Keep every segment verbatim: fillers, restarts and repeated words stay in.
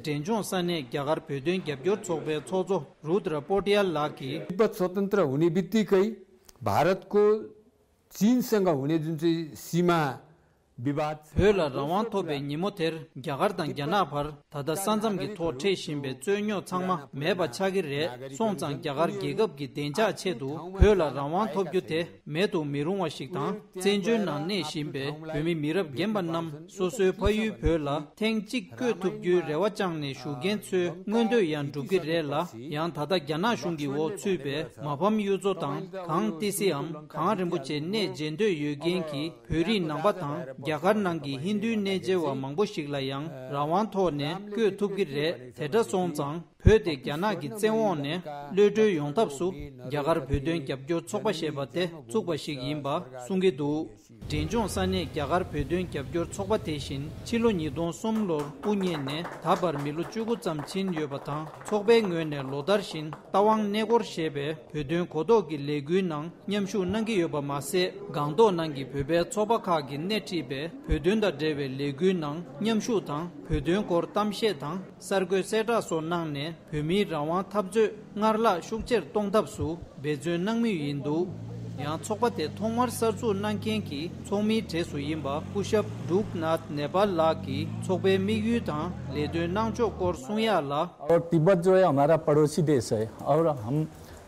འབྲས་ལྗོངས་ས་གནས་རྒྱ་གར་བོད་དོན་རྒྱབ་སྐྱོར་ཚོགས་པའི་ཚོགས་གཙོ་རུ་དྲ་པོ་ཊི་ཡལ་ལགས་ཀྱིས། तिब्बत स्वतन्त्र हुने बित्तिकै भारतको चिनसँग हुने जुन चाहिँ सीमा विवाद छ, བོད་ལ་རང་དབང་ཐོབ་པའི་ཉིན་མོ་དེར་རྒྱ་གར་དང་རྒྱ་ནག་བར་ད་ལྟ་ས་མཚམས་ཀྱི་ཐོག་འཕྲད་བཞིན་པའི་རྩོད་རྙོག་ཚང་མ་མེད་པ་ཆགས་ཀྱི་རེད། སོང་ཙང་རྒྱ་གར་རྒྱལ་ཁབ་ཀྱི་བདེ་འཇགས་ཆེད་དུ་བོད་ལ་རང་དབང་ཐོབ་རྒྱུ་དེ་མེད་དུ་མི་རུང་བ་ཞིག་དང་། བཙན་བྱོལ་ནང་གནས་བཞིན་པའི་བོད་མི་མི་རབས་རྒན་པ་རྣམས་སོ་སོའི་ཕ་ཡུལ་བོད་ལ་ཐེངས་གཅིག་བསྐྱོད་ཐུབ་རྒྱུའི་རེ་བ་བཅངས་ནས་བཞུགས་མཁན་ཚོའི་མངོན་འདོད་ཡང་འགྲུབ་ཀྱི་རེད་ལ། ཡང་ད་ལྟ་རྒྱ་ནག་གཞུང་གི་འོག་ཚུད་པའི་མ་ཕམ་གཡུ་མཚོ་དང་གངས་ཏི་སེའམ་གངས་རིན་པོ་ཆེ་གནས་མཇལ་འདོད་ཡོད་མཁན་གྱི་བོད་རིགས་ནང་པ་དང་རྒྱ་གར་ནང་གི་ཧིན་རྡུའི་གནས་མཇལ་བ་མང་པོ་ཞིག་ལ་ཡང་རང་དབང་ཐོག་ནས་བསྐྱོད་ཐུབ་ཀྱི་རེད། དེ་འདྲ་སོང་ཙང་། བོད་དེ་རྒྱ་ནག་གི་བཙན་འོག་ནས་གློད་གྲོལ་ཡོང་ཐབས་སུ་རྒྱ་གར་བོད་དོན་རྒྱབ་སྐྱོར་ཚོགས་པ་ཞེས་པ་དེ་བཙུགས་པ་ཞིག་ཡིན་པ་གསུང་གི་འདུག་འབྲས་ལྗོངས་ས་གནས་རྒྱ་གར་བོད་དོན་རྒྱབ་སྐྱོར་ཚོགས་པ་དེ་བཞིན་ཕྱི་ལོ་ཉིས་སྟོང་གསུམ་ལོར་དབུ་བརྙེས་ནས་ད་བར་མི་ལོ་བཅུ་དགུ་ཙམ་ཕྱིན་ཡོད་པ་དང་། ཚོགས་པའི་ངོས་ནས་ལོ་ལྟར་བཞིན་རྟ་དབང་གནས་སྐོར་ཞེས་པའི་བོད་དོན་གོ་རྟོགས་ཀྱི་ལས་འགུལ་ནང་མཉམ་ཞུགས་གནང་གི་ཡོད་པ་མ་ཟད། སྒང་ཏོག་ནང་གི་བོད་པའི་ཚོགས་པ་ཁག་གིས་སྣེ་ཁྲིད་པའི་བོད་དོན་དང་འབྲེལ་བའི་ལས་འགུལ་ནང་མཉམ་ཞུགས་དང་། བོད་དོན་སྐོར་གཏམ་བཤད་དང་གསར་འགོད་གསལ་བསྒྲགས་སོགས་གནང་ནས། བོད་མིའི་རང་དབང་འཐབ་རྩོད་སྔར་ལྷག་ཤུགས་ཆེར་གཏོང་ཐབས་སུ་འབད་བརྩོན་གནང་མུས་ཡིན་འདུག་ཡང་ཚོགས་པ་དེ་ཐོག་མར་གསར་འཛུགས་གནང་མཁན་གྱི་ཚོགས་མིའི་གྲས་སུ་ཡིན་པ་སྐུ་ཞབས་འབྲུག་ནཱཐ་ནེ་པཱལ་ལགས་ཀྱིས་ཚོགས་པའི་དམིགས་ཡུལ་དང་ལས་དོན་གནང་ཕྱོགས་སྐོར་གསུང་ཡག་ལ། और तिब्बत जो है हमारा पड़ोसी देश है और हम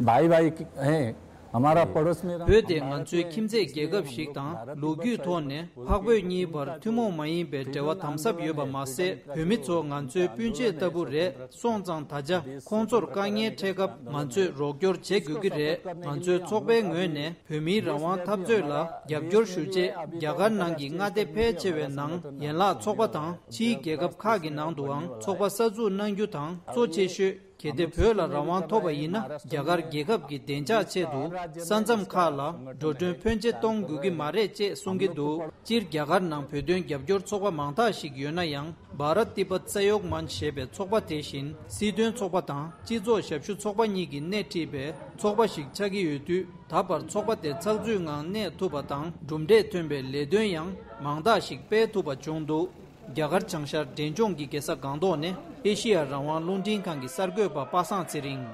भाई भाई हैं। हमारा पड़ोस में བོད་དེ་ང་ཚོའི་ཁྱིམ་མཚེས་རྒྱལ་ཁབ་ཞིག་དང་། ལོ་རྒྱུས་ཐོག་ནས་འཕགས་བོད་གཉིས་བར་ཐུན་མོང་མ་ཡིན་པའི་འབྲེལ་བ་དམ་ཟབ་ཡོད་པ་མ་ཟད། བོད་མི་ཚོ་ང་ཚོའི་སྤུན་མཆེད་ལྟ་བུ་རེད། སོང་ཙང་ད་ཆ་ཁོང་ཚོར་དཀའ་ངལ་འཕྲད་སྐབས་ང་ཚོས་རོགས་སྐྱོར་བྱེད་དགོས་ཀྱི་རེད། ང་ཚོའི་ཚོགས་པའི་ངོས་ནས་བོད་མིའི་རང་དབང་འཐབ་རྩོད་ལ་རྒྱབ་སྐྱོར་ཞུ་ཆེད། རྒྱ་གར་ནང་གི་མངའ་སྡེ་ཕལ་ཆེ་བའི་ནང་ཡན་ལག་ཚོགས་པ་དང་ཕྱིའི་རྒྱལ་ཁབ་ཁག་གི་ནང་དུའང་ཚོགས་པ་གསར་འཛུགས་གནང་རྒྱུ་དང་། གཙོ་ཆེ་ཤོས། གལ་ཏེ་བོད་ལ་རང་དབང་ཐོབ་པ་ཡིན་ན། རྒྱ་གར་རྒྱལ་ཁབ་ཀྱི་བདེ་འཇགས་ཆེད་དུ་ས་མཚམས་ཁག་ལ་འགྲོ་གྲོན་ཕོན་ཆེ་གཏོང་དགོས་ཀྱི་མ་རེད་ཅེས་གསུང་གི་འདུག་སྤྱིར་རྒྱ་གར་ནང་བོད་དོན་རྒྱབ་སྐྱོར་ཚོགས་པ་མང་དག་ཞིག་ཡོད་ན་ཡང་། བྷ་རཏ་ཏི་པད་ས་ཡོག་མན་ཞེས་པའི་ཚོགས་པ་དེ་བཞིན་སྲིད་དོན་ཚོགས་པ་དང་སྤྱི་ཚོགས་ཞབས་ཞུ་ཚོགས་པ་གཉིས་ཀྱིས་སྣེ་ཁྲིད་པའི་ཚོགས་པ་ཞིག་ཆགས་ཀྱི་ཡོད་དུས། ད་བར་ཚོགས་པ་དེ་ཚགས་ཚུད་ངང་གནས་ཐུབ་པ་དང་། གྲུབ་འབྲས་ཐོན་པའི་ལས་དོན་ཡང་མང་དག་ཞིག་སྤེལ་ཐུབ་པ་བྱུང་འདུག་རྒྱ་གར་བྱང་ཤར་འབྲས་ལྗོངས་ཀྱི་རྒྱལ་ས་སྒང་ཏོག་ནས་ཨེ་ཤི་ཡ་རང་དབང་རླུང་འཕྲིན་ཁང་གི་གསར་འགོད་པ་པ་སངས་ཚེ་རིང་།